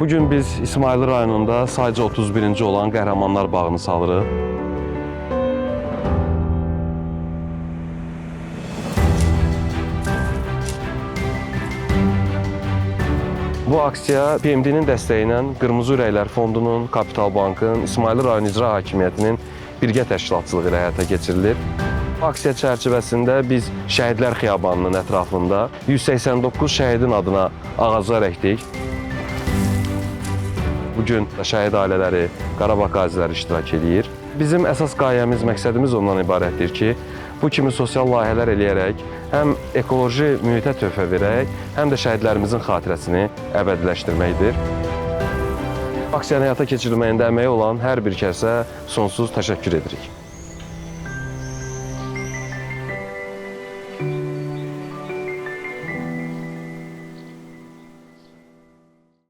Bugün biz İsmayıllı rayonunda sayca 31-ci olan Qəhrəmanlar Bağını salırıq. Bu aksiya BMD-nin dəstəyi ilə Qırmızı Ürəklər Fondunun, Kapital Bankın, İsmayıllı rayon İcra Hakimiyyətinin birgə təşkilatçılığı ilə həyata keçirilir. Aksiya çərçivəsində biz Şəhidlər Xiyabanının ətrafında 189 şəhidin adına ağaclar əkdik. Bu gün şəhid ailələri, Qarabağ qaziləri iştirak eləyir. Bizim əsas qayəmiz, məqsədimiz ondan ibarətdir ki, bu kimi sosial layihələr eləyərək həm ekoloji mühitə töhfə verək, həm də şəhidlərimizin xatirəsini əbədiləşdirməkdir. Aksiyanın həyata keçirilməyində əməyi olan hər bir kəsə sonsuz təşəkkür edirik.